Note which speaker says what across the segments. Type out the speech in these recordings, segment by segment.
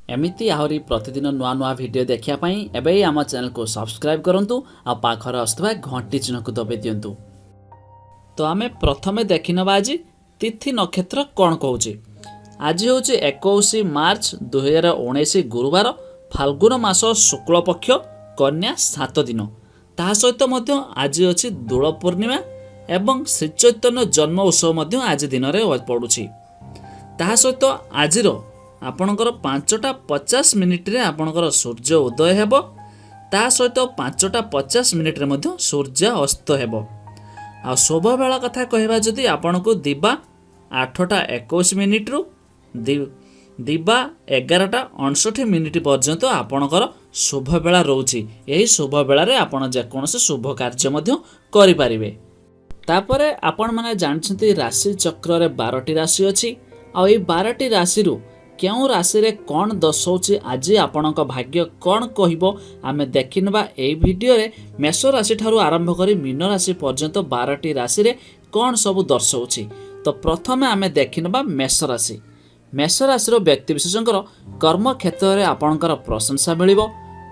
Speaker 1: ଏମିତି ଆହୁରି ପ୍ରତିଦିନ ନୂଆ ନୂଆ ଭିଡ଼ିଓ ଦେଖିବା ପାଇଁ ଏବେ ହିଁ ଆମ ଚ୍ୟାନେଲକୁ ସବସ୍କ୍ରାଇବ୍ କରନ୍ତୁ ଆଉ ପାଖରେ ଆସୁଥିବା ଘଣ୍ଟି ଚିହ୍ନକୁ ଦବାଇ ଦିଅନ୍ତୁ। ତ ଆମେ ପ୍ରଥମେ ଦେଖିନେବା ଆଜି ତିଥି ନକ୍ଷତ୍ର କ'ଣ କହୁଛି। ଆଜି ହେଉଛି 21 ମାର୍ଚ୍ଚ 2019, ଗୁରୁବାର, ଫାଲ୍ଗୁନ ମାସ ଶୁକ୍ଳପକ୍ଷ, କନ୍ୟା 7 ଦିନ। ତା ସହିତ ମଧ୍ୟ ଆଜି ଅଛି ଦୋଳ ପୂର୍ଣ୍ଣିମା ଏବଂ ଶ୍ରୀଚୈତନ୍ୟ ଜନ୍ମ ଉତ୍ସବ ମଧ୍ୟ ଆଜି ଦିନରେ ପଡ଼ୁଛି। ତାହା ସହିତ ଆଜିର ଆପଣଙ୍କର 5ଟା 50 ମିନିଟ୍ରେ ଆପଣଙ୍କର ସୂର୍ଯ୍ୟ ଉଦୟ ହେବ। ତା ସହିତ 5ଟା 50 ମିନିଟ୍ରେ ମଧ୍ୟ ସୂର୍ଯ୍ୟ ଅସ୍ତ ହେବ। ଆଉ ଶୁଭବେଳା କଥା କହିବା ଯଦି, ଆପଣଙ୍କୁ ଦିବା 8ଟା 21 ମିନିଟ୍ରୁ ଦିବା 11ଟା 59 ମିନିଟ୍ ପର୍ଯ୍ୟନ୍ତ ଆପଣଙ୍କର ଶୁଭବେଳା ରହୁଛି। ଏହି ଶୁଭବେଳାରେ ଆପଣ ଯେକୌଣସି ଶୁଭ କାର୍ଯ୍ୟ ମଧ୍ୟ କରିପାରିବେ। ତାପରେ ଆପଣମାନେ ଜାଣିଛନ୍ତି, ରାଶି ଚକ୍ରରେ 12ଟି ରାଶି ଅଛି। ଆଉ ଏଇ 12ଟି ରାଶିରୁ କେଉଁ ରାଶିରେ କ'ଣ ଦର୍ଶାଉଛି, ଆଜି ଆପଣଙ୍କ ଭାଗ୍ୟ କ'ଣ କହିବ, ଆମେ ଦେଖିନେବା ଏଇ ଭିଡ଼ିଓରେ। ମେଷ ରାଶିଠାରୁ ଆରମ୍ଭ କରି ମୀନ ରାଶି ପର୍ଯ୍ୟନ୍ତ 12ଟି ରାଶିରେ କ'ଣ ସବୁ ଦର୍ଶାଉଛି। ତ ପ୍ରଥମେ ଆମେ ଦେଖିନେବା ମେଷ ରାଶି। ମେଷ ରାଶିର ବ୍ୟକ୍ତିବିଶେଷଙ୍କର କର୍ମକ୍ଷେତ୍ରରେ ଆପଣଙ୍କର ପ୍ରଶଂସା ମିଳିବ।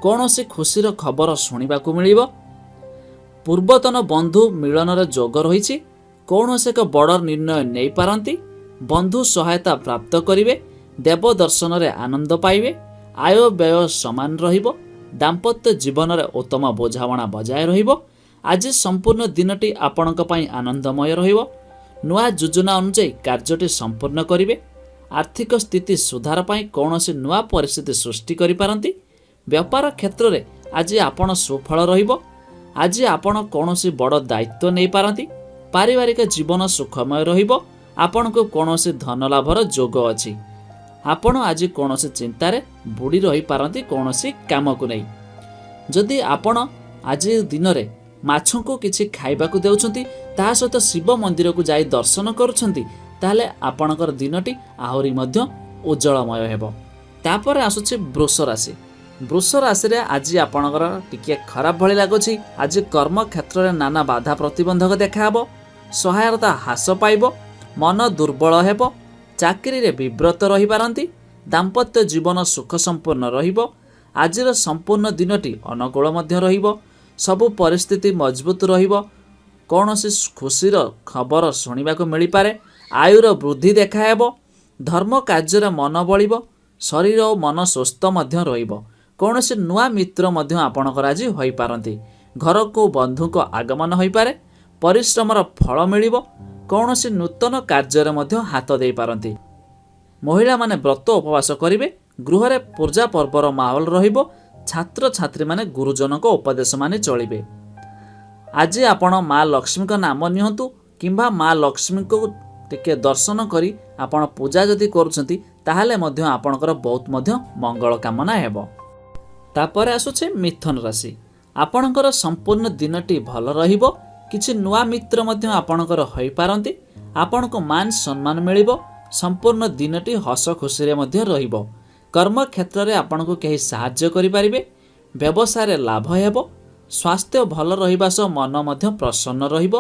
Speaker 1: କୌଣସି ଖୁସିର ଖବର ଶୁଣିବାକୁ ମିଳିବ। ପୂର୍ବତନ ବନ୍ଧୁ ମିଳନର ଯୋଗ ରହିଛି। କୌଣସି ଏକ ବଡ଼ ନିର୍ଣ୍ଣୟ ନେଇପାରନ୍ତି। ବନ୍ଧୁ ସହାୟତା ପ୍ରାପ୍ତ କରିବେ। ଦେବ ଦର୍ଶନରେ ଆନନ୍ଦ ପାଇବେ। ଆୟ ବ୍ୟୟ ସମାନ ରହିବ। ଦାମ୍ପତ୍ୟ ଜୀବନରେ ଉତ୍ତମ ବୁଝାମଣା ବଜାୟ ରହିବ। ଆଜି ସମ୍ପୂର୍ଣ୍ଣ ଦିନଟି ଆପଣଙ୍କ ପାଇଁ ଆନନ୍ଦମୟ ରହିବ। ନୂଆ ଯୋଜନା ଅନୁଯାୟୀ କାର୍ଯ୍ୟଟି ସମ୍ପୂର୍ଣ୍ଣ କରିବେ। ଆର୍ଥିକ ସ୍ଥିତି ସୁଧାର ପାଇଁ କୌଣସି ନୂଆ ପରିସ୍ଥିତି ସୃଷ୍ଟି କରିପାରନ୍ତି। ବେପାର କ୍ଷେତ୍ରରେ ଆଜି ଆପଣ ସୁଫଳ ରହିବ। ଆଜି ଆପଣ କୌଣସି ବଡ଼ ଦାୟିତ୍ୱ ନେଇପାରନ୍ତି। ପାରିବାରିକ ଜୀବନ ସୁଖମୟ ରହିବ। ଆପଣଙ୍କୁ କୌଣସି ଧନ ଲାଭର ଯୋଗ ଅଛି। ଆପଣ ଆଜି କୌଣସି ଚିନ୍ତାରେ ବୁଡ଼ି ରହିପାରନ୍ତି କୌଣସି କାମକୁ ନେଇ। ଯଦି ଆପଣ ଆଜି ଦିନରେ ମାଛଙ୍କୁ କିଛି ଖାଇବାକୁ ଦେଉଛନ୍ତି, ତା ସହିତ ଶିବ ମନ୍ଦିରକୁ ଯାଇ ଦର୍ଶନ କରୁଛନ୍ତି, ତାହେଲେ ଆପଣଙ୍କର ଦିନଟି ଆହୁରି ମଧ୍ୟ ଉଜ୍ଜଳମୟ ହେବ। ତାପରେ ଆସୁଛି ବୃଷ ରାଶି। ବୃଷ ରାଶିରେ ଆଜି ଆପଣଙ୍କର ଟିକିଏ ଖରାପ ଭଳି ଲାଗୁଛି। ଆଜି କର୍ମ କ୍ଷେତ୍ରରେ ନାନା ବାଧା ପ୍ରତିବନ୍ଧକ ଦେଖାହେବ। ସହାୟତା ହ୍ରାସ ପାଇବ। ମନ ଦୁର୍ବଳ ହେବ। ଚାକିରିରେ ବିବ୍ରତ ରହିପାରନ୍ତି। ଦାମ୍ପତ୍ୟ ଜୀବନ ସୁଖ ସମ୍ପନ୍ନ ରହିବ। ଆଜିର ସମ୍ପୂର୍ଣ୍ଣ ଦିନଟି ଅନୁକୂଳ ମଧ୍ୟ ରହିବ। ସବୁ ପରିସ୍ଥିତି ମଜବୁତ ରହିବ। କୌଣସି ଖୁସିର ଖବର ଶୁଣିବାକୁ ମିଳିପାରେ। ଆୟୁର ବୃଦ୍ଧି ଦେଖାହେବ। ଧର୍ମ କାର୍ଯ୍ୟରେ ମନ ବଳିବ। ଶରୀର ଓ ମନ ସୁସ୍ଥ ମଧ୍ୟ ରହିବ। କୌଣସି ନୂଆ ମିତ୍ର ମଧ୍ୟ ଆପଣଙ୍କର ଆଜି ହୋଇପାରନ୍ତି। ଘରକୁ ବନ୍ଧୁଙ୍କ ଆଗମନ ହୋଇପାରେ। ପରିଶ୍ରମର ଫଳ ମିଳିବ। କୌଣସି ନୂତନ କାର୍ଯ୍ୟରେ ମଧ୍ୟ ହାତ ଦେଇପାରନ୍ତି। ମହିଳାମାନେ ବ୍ରତ ଉପବାସ କରିବେ। ଗୃହରେ ପୂଜା ପର୍ବର ମାହୋଲ ରହିବ। ଛାତ୍ରଛାତ୍ରୀମାନେ ଗୁରୁଜନଙ୍କ ଉପଦେଶ ମାନି ଚଳିବେ। ଆଜି ଆପଣ ମା ଲକ୍ଷ୍ମୀଙ୍କ ନାମ ନିଅନ୍ତୁ କିମ୍ବା ମା ଲକ୍ଷ୍ମୀଙ୍କୁ ଟିକେ ଦର୍ଶନ କରି ଆପଣ ପୂଜା ଯଦି କରୁଛନ୍ତି, ତାହେଲେ ମଧ୍ୟ ଆପଣଙ୍କର ବହୁତ ମଧ୍ୟ ମଙ୍ଗଳ କାମନା ହେବ। ତାପରେ ଆସୁଛି ମିଥୁନ ରାଶି। ଆପଣଙ୍କର ସମ୍ପୂର୍ଣ୍ଣ ଦିନଟି ଭଲ ରହିବ। କିଛି ନୂଆ ମିତ୍ର ମଧ୍ୟ ଆପଣଙ୍କର ହୋଇପାରନ୍ତି। ଆପଣଙ୍କୁ ମାନ ସମ୍ମାନ ମିଳିବ। ସମ୍ପୂର୍ଣ୍ଣ ଦିନଟି ହସ ଖୁସିରେ ମଧ୍ୟ ରହିବ। କର୍ମକ୍ଷେତ୍ରରେ ଆପଣଙ୍କୁ କେହି ସାହାଯ୍ୟ କରିପାରିବେ। ବ୍ୟବସାୟରେ ଲାଭ ହେବ। ସ୍ୱାସ୍ଥ୍ୟ ଭଲ ରହିବା ସହ ମନ ମଧ୍ୟ ପ୍ରସନ୍ନ ରହିବ।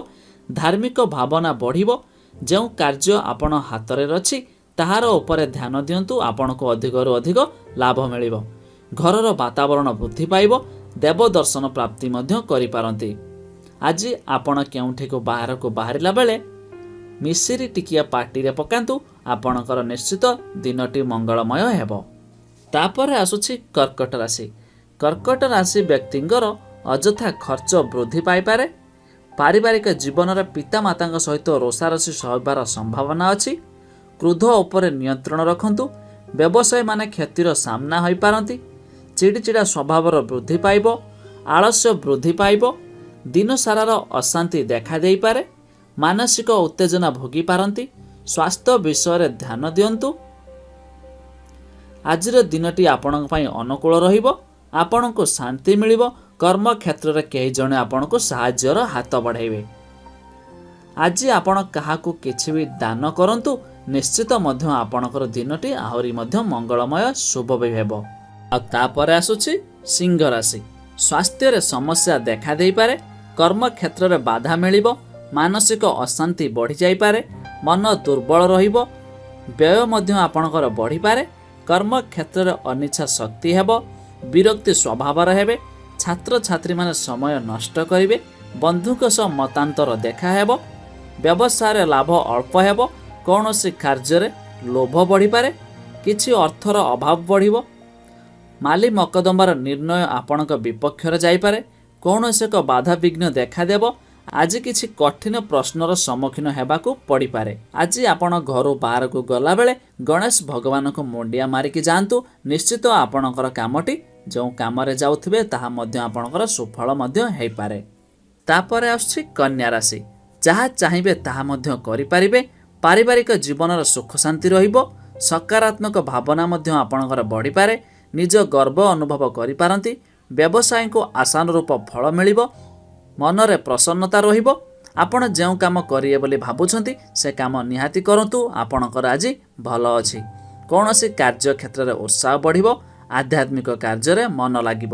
Speaker 1: ଧାର୍ମିକ ଭାବନା ବଢ଼ିବ। ଯେଉଁ କାର୍ଯ୍ୟ ଆପଣ ହାତରେ ଅଛି, ତାହାର ଉପରେ ଧ୍ୟାନ ଦିଅନ୍ତୁ। ଆପଣଙ୍କୁ ଅଧିକରୁ ଅଧିକ ଲାଭ ମିଳିବ। ଘରର ବାତାବରଣ ବୃଦ୍ଧି ପାଇବ। ଦେବ ଦର୍ଶନ ପ୍ରାପ୍ତି ମଧ୍ୟ କରିପାରନ୍ତି। ଆଜି ଆପଣ କେଉଁଠିକୁ ବାହାରକୁ ବାହାରିଲା ବେଳେ ମିଶିରି ଟିକିଏ ପାଟିରେ ପକାନ୍ତୁ। ଆପଣଙ୍କର ନିଶ୍ଚିତ ଦିନଟି ମଙ୍ଗଳମୟ ହେବ। ତାପରେ ଆସୁଛି କର୍କଟ ରାଶି। କର୍କଟ ରାଶି ବ୍ୟକ୍ତିଙ୍କର ଅଯଥା ଖର୍ଚ୍ଚ ବୃଦ୍ଧି ପାଇପାରେ। ପାରିବାରିକ ଜୀବନରେ ପିତାମାତାଙ୍କ ସହିତ ରୋଷାରୋଷି ହେବାର ସମ୍ଭାବନା ଅଛି। କ୍ରୋଧ ଉପରେ ନିୟନ୍ତ୍ରଣ ରଖନ୍ତୁ। ବ୍ୟବସାୟୀମାନେ କ୍ଷତିର ସାମ୍ନା ହୋଇପାରନ୍ତି। ଚିଡ଼ିଚିଡ଼ା ସ୍ୱଭାବର ବୃଦ୍ଧି ପାଇବ। ଆଳସ୍ୟ ବୃଦ୍ଧି ପାଇବ। ଦିନସାରାର ଅଶାନ୍ତି ଦେଖାଦେଇପାରେ। ମାନସିକ ଉତ୍ତେଜନା ଭୋଗିପାରନ୍ତି। ସ୍ୱାସ୍ଥ୍ୟ ବିଷୟରେ ଧ୍ୟାନ ଦିଅନ୍ତୁ। ଆଜିର ଦିନଟି ଆପଣଙ୍କ ପାଇଁ ଅନୁକୂଳ ରହିବ। ଆପଣଙ୍କୁ ଶାନ୍ତି ମିଳିବ। କର୍ମକ୍ଷେତ୍ରରେ କେହି ଜଣେ ଆପଣଙ୍କୁ ସାହାଯ୍ୟର ହାତ ବଢ଼ାଇବେ। ଆଜି ଆପଣ କାହାକୁ କିଛି ବି ଦାନ କରନ୍ତୁ, ନିଶ୍ଚିତ ମଧ୍ୟ ଆପଣଙ୍କର ଦିନଟି ଆହୁରି ମଧ୍ୟ ମଙ୍ଗଳମୟ, ଶୁଭ ବି ହେବ। ଆଉ ତାପରେ ଆସୁଛି ସିଂହ ରାଶି। ସ୍ୱାସ୍ଥ୍ୟରେ ସମସ୍ୟା ଦେଖା ଦେଇପାରେ। କର୍ମକ୍ଷେତ୍ରରେ ବାଧା ମିଳିବ। ମାନସିକ ଅଶାନ୍ତି ବଢ଼ିଯାଇପାରେ। ମନ ଦୁର୍ବଳ ରହିବ। ବ୍ୟୟ ମଧ୍ୟ ଆପଣଙ୍କର ବଢ଼ିପାରେ। କର୍ମକ୍ଷେତ୍ରରେ ଅନିଚ୍ଛା ଶକ୍ତି ହେବ। ବିରକ୍ତି ସ୍ୱଭାବର ହେବେ। ଛାତ୍ରଛାତ୍ରୀମାନେ ସମୟ ନଷ୍ଟ କରିବେ। ବନ୍ଧୁଙ୍କ ସହ ମତାନ୍ତର ଦେଖା ହେବ। ବ୍ୟବସାୟରେ ଲାଭ ଅଳ୍ପ ହେବ। କୌଣସି କାର୍ଯ୍ୟରେ ଲୋଭ ବଢ଼ିପାରେ। କିଛି ଅର୍ଥର ଅଭାବ ବଢ଼ିବ। ମାଲି ମକଦ୍ଦମାର ନିର୍ଣ୍ଣୟ ଆପଣଙ୍କ ବିପକ୍ଷରେ ଯାଇପାରେ। କୌଣସି ଏକ ବାଧାବିଘ୍ନ ଦେଖାଦେବ। ଆଜି କିଛି କଠିନ ପ୍ରଶ୍ନର ସମ୍ମୁଖୀନ ହେବାକୁ ପଡ଼ିପାରେ। ଆଜି ଆପଣ ଘରୁ ବାହାରକୁ ଗଲାବେଳେ ଗଣେଶ ଭଗବାନଙ୍କୁ ମୁଣ୍ଡିଆ ମାରିକି ଯାଆନ୍ତୁ। ନିଶ୍ଚିତ ଆପଣଙ୍କର କାମଟି, ଯେଉଁ କାମରେ ଯାଉଥିବେ, ତାହା ମଧ୍ୟ ଆପଣଙ୍କର ସୁଫଳ ମଧ୍ୟ ହେଇପାରେ। ତାପରେ ଆସୁଛି କନ୍ୟା ରାଶି। ଯାହା ଚାହିଁବେ ତାହା ମଧ୍ୟ କରିପାରିବେ। ପାରିବାରିକ ଜୀବନର ସୁଖ ଶାନ୍ତି ରହିବ। ସକାରାତ୍ମକ ଭାବନା ମଧ୍ୟ ଆପଣଙ୍କର ବଢ଼ିପାରେ। ନିଜ ଗର୍ବ ଅନୁଭବ କରିପାରନ୍ତି। ବ୍ୟବସାୟୀଙ୍କୁ ଆଶାନୁରୂପ ଫଳ ମିଳିବ। ମନରେ ପ୍ରସନ୍ନତା ରହିବ। ଆପଣ ଯେଉଁ କାମ କରିବେ ବୋଲି ଭାବୁଛନ୍ତି, ସେ କାମ ନିହାତି କରନ୍ତୁ। ଆପଣଙ୍କର ଆଜି ଭଲ ଅଛି। କୌଣସି କାର୍ଯ୍ୟ କ୍ଷେତ୍ରରେ ଉତ୍ସାହ ବଢ଼ିବ। ଆଧ୍ୟାତ୍ମିକ କାର୍ଯ୍ୟରେ ମନ ଲାଗିବ।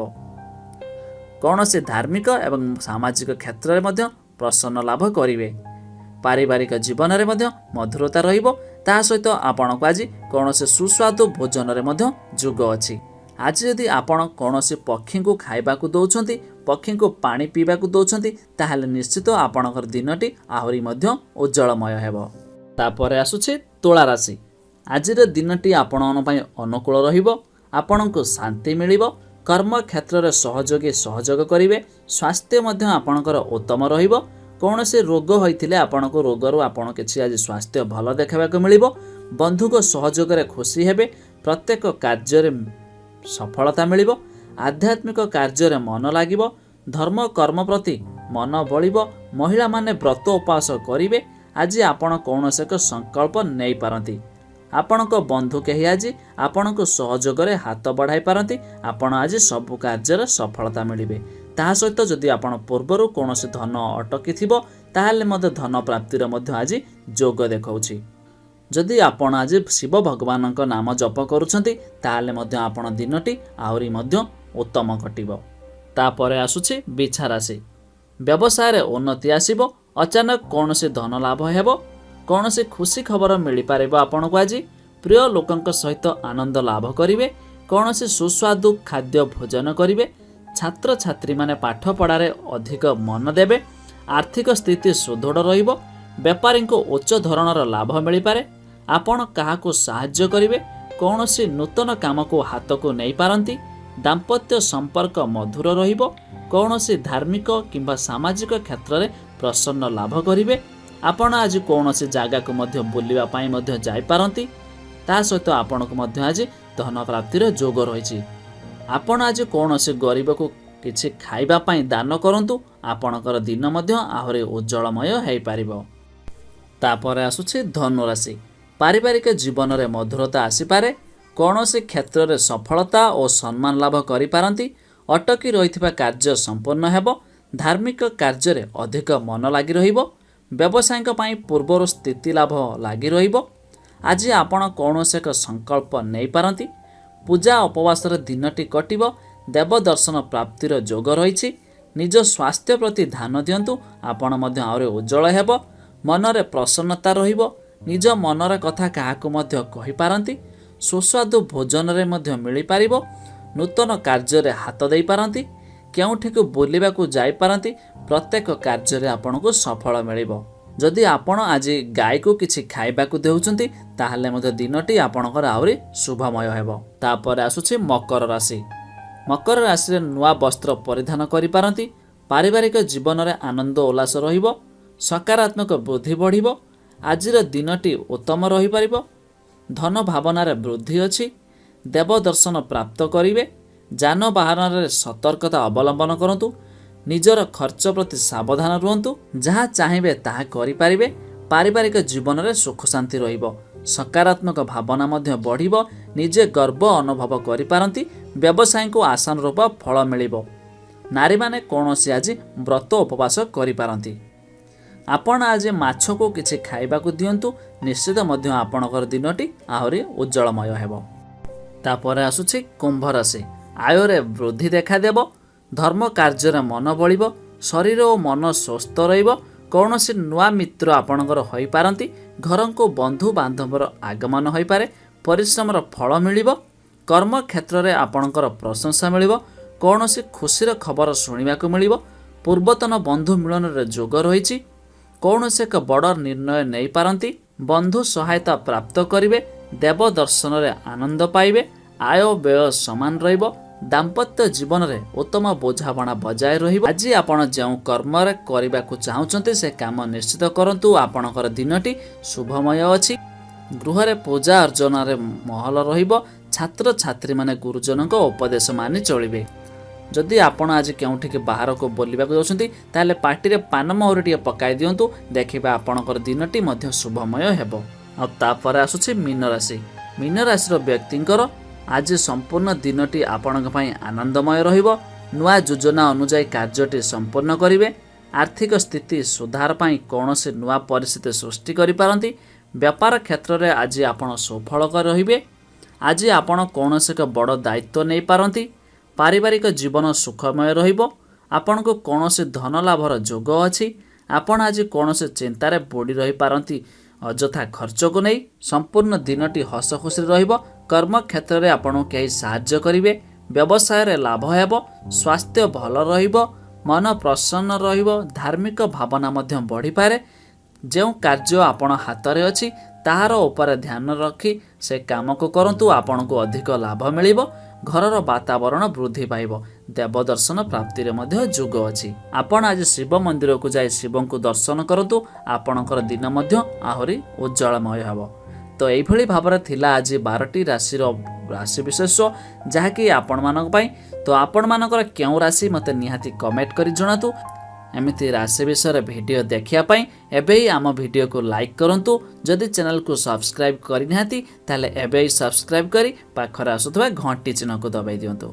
Speaker 1: କୌଣସି ଧାର୍ମିକ ଏବଂ ସାମାଜିକ କ୍ଷେତ୍ରରେ ମଧ୍ୟ ପ୍ରସନ୍ନ ଲାଭ କରିବେ। ପାରିବାରିକ ଜୀବନରେ ମଧ୍ୟ ମଧୁରତା ରହିବ। ତା ସହିତ ଆପଣଙ୍କୁ ଆଜି କୌଣସି ସୁସ୍ୱାଦୁ ଭୋଜନରେ ମଧ୍ୟ ଯୋଗ ଅଛି। ଆଜି ଯଦି ଆପଣ କୌଣସି ପକ୍ଷୀଙ୍କୁ ଖାଇବାକୁ ଦେଉଛନ୍ତି, ପକ୍ଷୀଙ୍କୁ ପାଣି ପିଇବାକୁ ଦେଉଛନ୍ତି, ତାହେଲେ ନିଶ୍ଚିତ ଆପଣଙ୍କର ଦିନଟି ଆହୁରି ମଧ୍ୟ ଉଜ୍ଜଳମୟ ହେବ। ତାପରେ ଆସୁଛି ତୁଳା ରାଶି। ଆଜିର ଦିନଟି ଆପଣଙ୍କ ପାଇଁ ଅନୁକୂଳ ରହିବ। ଆପଣଙ୍କୁ ଶାନ୍ତି ମିଳିବ। କର୍ମକ୍ଷେତ୍ରରେ ସହଯୋଗୀ ସହଯୋଗ କରିବେ। ସ୍ୱାସ୍ଥ୍ୟ ମଧ୍ୟ ଆପଣଙ୍କର ଉତ୍ତମ ରହିବ। କୌଣସି ରୋଗ ହୋଇଥିଲେ ଆପଣଙ୍କୁ ରୋଗରୁ ଆପଣ କିଛି ଆଜି ସ୍ୱାସ୍ଥ୍ୟ ଭଲ ଦେଖିବାକୁ ମିଳିବ। ବନ୍ଧୁଙ୍କ ସହଯୋଗରେ ଖୁସି ହେବେ। ପ୍ରତ୍ୟେକ କାର୍ଯ୍ୟରେ ସଫଳତା ମିଳିବ। ଆଧ୍ୟାତ୍ମିକ କାର୍ଯ୍ୟରେ ମନ ଲାଗିବ। ଧର୍ମ କର୍ମ ପ୍ରତି ମନ ବଳିବ। ମହିଳାମାନେ ବ୍ରତ ଉପବାସ କରିବେ। ଆଜି ଆପଣ କୌଣସି ଏକ ସଂକଳ୍ପ ନେଇପାରନ୍ତି। ଆପଣଙ୍କ ବନ୍ଧୁ କେହି ଆଜି ଆପଣଙ୍କୁ ସହଯୋଗରେ ହାତ ବଢ଼ାଇ ପାରନ୍ତି। ଆପଣ ଆଜି ସବୁ କାର୍ଯ୍ୟରେ ସଫଳତା ମିଳିବେ। ତାହା ସହିତ ଯଦି ଆପଣ ପୂର୍ବରୁ କୌଣସି ଧନ ଅଟକିଥିବ, ତାହେଲେ ମଧ୍ୟ ଧନ ପ୍ରାପ୍ତିର ମଧ୍ୟ ଆଜି ଯୋଗ ଦେଖାଉଛି। ଯଦି ଆପଣ ଆଜି ଶିବ ଭଗବାନଙ୍କ ନାମ ଜପ କରୁଛନ୍ତି, ତାହେଲେ ମଧ୍ୟ ଆପଣ ଦିନଟି ଆହୁରି ମଧ୍ୟ ଉତ୍ତମ କଟିବ। ତାପରେ ଆସୁଛି ବିଛା ରାଶି। ବ୍ୟବସାୟରେ ଉନ୍ନତି ଆସିବ। ଅଚାନକ କୌଣସି ଧନ ଲାଭ ହେବ। କୌଣସି ଖୁସି ଖବର ମିଳିପାରିବ ଆପଣଙ୍କୁ ଆଜି। ପ୍ରିୟ ଲୋକଙ୍କ ସହିତ ଆନନ୍ଦ ଲାଭ କରିବେ। କୌଣସି ସୁସ୍ୱାଦୁ ଖାଦ୍ୟ ଭୋଜନ କରିବେ। ଛାତ୍ରଛାତ୍ରୀମାନେ ପାଠପଢ଼ାରେ ଅଧିକ ମନ ଦେବେ। ଆର୍ଥିକ ସ୍ଥିତି ସୁଦୃଢ଼ ରହିବ। ବେପାରୀଙ୍କୁ ଉଚ୍ଚ ଧରଣର ଲାଭ ମିଳିପାରେ। ଆପଣ କାହାକୁ ସାହାଯ୍ୟ କରିବେ। କୌଣସି ନୂତନ କାମକୁ ହାତକୁ ନେଇପାରନ୍ତି। ଦାମ୍ପତ୍ୟ ସମ୍ପର୍କ ମଧୁର ରହିବ। କୌଣସି ଧାର୍ମିକ କିମ୍ବା ସାମାଜିକ କ୍ଷେତ୍ରରେ ପ୍ରସନ୍ନ ଲାଭ କରିବେ। ଆପଣ ଆଜି କୌଣସି ଜାଗାକୁ ମଧ୍ୟ ବୁଲିବା ପାଇଁ ମଧ୍ୟ ଯାଇପାରନ୍ତି। ତା ସହିତ ଆପଣଙ୍କୁ ମଧ୍ୟ ଆଜି ଧନ ପ୍ରାପ୍ତିର ଯୋଗ ରହିଛି। ଆପଣ ଆଜି କୌଣସି ଗରିବକୁ କିଛି ଖାଇବା ପାଇଁ ଦାନ କରନ୍ତୁ। ଆପଣଙ୍କର ଦିନ ମଧ୍ୟ ଆହୁରି ଉଜ୍ଜଳମୟ ହେଇପାରିବ। ତାପରେ ଆସୁଛି ଧନୁରାଶି। ପାରିବାରିକ ଜୀବନରେ ମଧୁରତା ଆସିପାରେ। କୌଣସି କ୍ଷେତ୍ରରେ ସଫଳତା ଓ ସମ୍ମାନ ଲାଭ କରିପାରନ୍ତି। ଅଟକି ରହିଥିବା କାର୍ଯ୍ୟ ସମ୍ପୂର୍ଣ୍ଣ ହେବ। ଧାର୍ମିକ କାର୍ଯ୍ୟରେ ଅଧିକ ମନ ଲାଗି ରହିବ। ବ୍ୟବସାୟୀଙ୍କ ପାଇଁ ପୂର୍ବରୁ ସ୍ଥିତି ଲାଭ ଲାଗି ରହିବ। ଆଜି ଆପଣ କୌଣସି ଏକ ସଂକଳ୍ପ ନେଇପାରନ୍ତି। ପୂଜା ଉପବାସର ଦିନଟି କଟିବ। ଦେବ ଦର୍ଶନ ପ୍ରାପ୍ତିର ଯୋଗ ରହିଛି। ନିଜ ସ୍ୱାସ୍ଥ୍ୟ ପ୍ରତି ଧ୍ୟାନ ଦିଅନ୍ତୁ। ଆପଣ ମଧ୍ୟ ଆହୁରି ଉଜ୍ଜଳ ହେବ। ମନରେ ପ୍ରସନ୍ନତା ରହିବ। ନିଜ ମନର କଥା କାହାକୁ ମଧ୍ୟ କହିପାରନ୍ତି। ସୁସ୍ୱାଦୁ ଭୋଜନରେ ମଧ୍ୟ ମିଳିପାରିବ। ନୂତନ କାର୍ଯ୍ୟରେ ହାତ ଦେଇପାରନ୍ତି। କେଉଁଠିକୁ ବୁଲିବାକୁ ଯାଇପାରନ୍ତି। ପ୍ରତ୍ୟେକ କାର୍ଯ୍ୟରେ ଆପଣଙ୍କୁ ସଫଳ ମିଳିବ। ଯଦି ଆପଣ ଆଜି ଗାଈକୁ କିଛି ଖାଇବାକୁ ଦେଉଛନ୍ତି, ତାହେଲେ ମଧ୍ୟ ଦିନଟି ଆପଣଙ୍କର ଆହୁରି ଶୁଭମୟ ହେବ। ତାପରେ ଆସୁଛି ମକର ରାଶି। ମକର ରାଶିରେ ନୂଆ ବସ୍ତ୍ର ପରିଧାନ କରିପାରନ୍ତି। ପାରିବାରିକ ଜୀବନରେ ଆନନ୍ଦ ଉଲ୍ଲାସ ରହିବ। ସକାରାତ୍ମକ ବୃଦ୍ଧି ବଢ଼ିବ। ଆଜିର ଦିନଟି ଉତ୍ତମ ରହିପାରିବ। ଧନ ଭାବନାରେ ବୃଦ୍ଧି ଅଛି। ଦେବ ଦର୍ଶନ ପ୍ରାପ୍ତ କରିବେ। ଯାନବାହନରେ ସତର୍କତା ଅବଲମ୍ବନ କରନ୍ତୁ। ନିଜର ଖର୍ଚ୍ଚ ପ୍ରତି ସାବଧାନ ରୁହନ୍ତୁ। ଯାହା ଚାହିଁବେ ତାହା କରିପାରିବେ। ପାରିବାରିକ ଜୀବନରେ ସୁଖ ଶାନ୍ତି ରହିବ। ସକାରାତ୍ମକ ଭାବନା ମଧ୍ୟ ବଢ଼ିବ। ନିଜେ ଗର୍ବ ଅନୁଭବ କରିପାରନ୍ତି। ବ୍ୟବସାୟୀଙ୍କୁ ଆଶାନୁରୂପ ଫଳ ମିଳିବ। ନାରୀମାନେ କୌଣସି ଆଜି ବ୍ରତ ଉପବାସ କରିପାରନ୍ତି। ଆପଣ ଆଜି ମାଛକୁ କିଛି ଖାଇବାକୁ ଦିଅନ୍ତୁ। ନିଶ୍ଚିତ ମଧ୍ୟ ଆପଣଙ୍କର ଦିନଟି ଆହୁରି ଉଜ୍ଜଳମୟ ହେବ। ତାପରେ ଆସୁଛି କୁମ୍ଭ ରାଶି। ଆୟରେ ବୃଦ୍ଧି ଦେଖାଦେବ। ଧର୍ମ କାର୍ଯ୍ୟରେ ମନ ବଳିବ। ଶରୀର ଓ ମନ ସୁସ୍ଥ ରହିବ। କୌଣସି ନୂଆ ମିତ୍ର ଆପଣଙ୍କର ହୋଇପାରନ୍ତି। ଘରକୁ ବନ୍ଧୁ ବାନ୍ଧବର ଆଗମନ ହୋଇପାରେ। ପରିଶ୍ରମର ଫଳ ମିଳିବ। କର୍ମକ୍ଷେତ୍ରରେ ଆପଣଙ୍କର ପ୍ରଶଂସା ମିଳିବ। କୌଣସି ଖୁସିର ଖବର ଶୁଣିବାକୁ ମିଳିବ। ପୂର୍ବତନ ବନ୍ଧୁ ମିଳନରେ ଯୋଗ ରହିଛି। କୌଣସି ଏକ ବଡ଼ ନିର୍ଣ୍ଣୟ ନେଇପାରନ୍ତି। ବନ୍ଧୁ ସହାୟତା ପ୍ରାପ୍ତ କରିବେ। ଦେବ ଦର୍ଶନରେ ଆନନ୍ଦ ପାଇବେ। ଆୟ ବ୍ୟୟ ସମାନ ରହିବ। ଦାମ୍ପତ୍ୟ ଜୀବନରେ ଉତ୍ତମ ବୁଝାମଣା ବଜାୟ ରହିବ। ଆଜି ଆପଣ ଯେଉଁ କର୍ମରେ କରିବାକୁ ଚାହୁଁଛନ୍ତି, ସେ କାମ ନିଶ୍ଚିତ କରନ୍ତୁ। ଆପଣଙ୍କର ଦିନଟି ଶୁଭମୟ ଅଛି। ଗୃହରେ ପୂଜା ଅର୍ଚ୍ଚନାରେ ମହଲ ରହିବ। ଛାତ୍ରଛାତ୍ରୀମାନେ ଗୁରୁଜନଙ୍କ ଉପଦେଶ ମାନି ଚଳିବେ। ଯଦି ଆପଣ ଆଜି କେଉଁଠିକି ବାହାରକୁ ବୁଲିବାକୁ ଯାଉଛନ୍ତି, ତାହେଲେ ପାଟିରେ ପାନ ମହୁରି ଟିକେ ପକାଇ ଦିଅନ୍ତୁ। ଦେଖିବେ, ଆପଣଙ୍କର ଦିନଟି ମଧ୍ୟ ଶୁଭମୟ ହେବ। ଆଉ ତାପରେ ଆସୁଛି ମୀନ ରାଶି। ମୀନ ରାଶିର ବ୍ୟକ୍ତିଙ୍କର ଆଜି ସମ୍ପୂର୍ଣ୍ଣ ଦିନଟି ଆପଣଙ୍କ ପାଇଁ ଆନନ୍ଦମୟ ରହିବ। ନୂଆ ଯୋଜନା ଅନୁଯାୟୀ କାର୍ଯ୍ୟଟି ସମ୍ପୂର୍ଣ୍ଣ କରିବେ। ଆର୍ଥିକ ସ୍ଥିତି ସୁଧାର ପାଇଁ କୌଣସି ନୂଆ ପରିସ୍ଥିତି ସୃଷ୍ଟି କରିପାରନ୍ତି। ବ୍ୟାପାର କ୍ଷେତ୍ରରେ ଆଜି ଆପଣ ସୁଫଳ ରହିବେ। ଆଜି ଆପଣ କୌଣସି ଏକ ବଡ଼ ଦାୟିତ୍ୱ ନେଇପାରନ୍ତି। ପାରିବାରିକ ଜୀବନ ସୁଖମୟ ରହିବ। ଆପଣଙ୍କୁ କୌଣସି ଧନ ଲାଭର ଯୋଗ ଅଛି। ଆପଣ ଆଜି କୌଣସି ଚିନ୍ତାରେ ବୁଡ଼ି ରହିପାରନ୍ତି ଅଯଥା ଖର୍ଚ୍ଚକୁ ନେଇ। ସମ୍ପୂର୍ଣ୍ଣ ଦିନଟି ହସ ଖୁସିରେ ରହିବ। କର୍ମକ୍ଷେତ୍ରରେ ଆପଣଙ୍କୁ କେହି ସାହାଯ୍ୟ କରିବେ। ବ୍ୟବସାୟରେ ଲାଭ ହେବ। ସ୍ୱାସ୍ଥ୍ୟ ଭଲ ରହିବ। ମନ ପ୍ରସନ୍ନ ରହିବ। ଧାର୍ମିକ ଭାବନା ମଧ୍ୟ ବଢ଼ିପାରେ। ଯେଉଁ କାର୍ଯ୍ୟ ଆପଣ ହାତରେ ଅଛି, ତାହାର ଉପରେ ଧ୍ୟାନ ରଖି ସେ କାମକୁ କରନ୍ତୁ। ଆପଣଙ୍କୁ ଅଧିକ ଲାଭ ମିଳିବ। ଘରର ବାତାବରଣ ବୃଦ୍ଧି ପାଇବ। ଦେବ ଦର୍ଶନ ପ୍ରାପ୍ତିରେ ମଧ୍ୟ ଯୋଗ ଅଛି। ଆପଣ ଆଜି ଶିବ ମନ୍ଦିରକୁ ଯାଇ ଶିବଙ୍କୁ ଦର୍ଶନ କରନ୍ତୁ। ଆପଣଙ୍କର ଦିନ ମଧ୍ୟ ଆହୁରି ଉଜ୍ଜଳମୟ ହେବ। ତ ଏଇଭଳି ଭାବରେ ଥିଲା ଆଜି 12ଟି ରାଶିର ରାଶି ବିଶେଷ, ଯାହାକି ଆପଣମାନଙ୍କ ପାଇଁ। ତ ଆପଣମାନଙ୍କର କେଉଁ ରାଶି, ମୋତେ ନିହାତି କମେଣ୍ଟ କରି ଜଣାନ୍ତୁ। ଏମିତି ରାଶି ବିଷୟରେ ଭିଡ଼ିଓ ଦେଖିବା ପାଇଁ ଏବେ ହିଁ ଆମ ଭିଡ଼ିଓକୁ ଲାଇକ୍ କରନ୍ତୁ। ଯଦି ଚ୍ୟାନେଲକୁ ସବସ୍କ୍ରାଇବ୍ କରିନାହାନ୍ତି, ତାହେଲେ ଏବେ ହିଁ ସବସ୍କ୍ରାଇବ୍ କରି ପାଖରେ ଆସୁଥିବା ଘଣ୍ଟି ଚିହ୍ନକୁ ଦବାଇ ଦିଅନ୍ତୁ।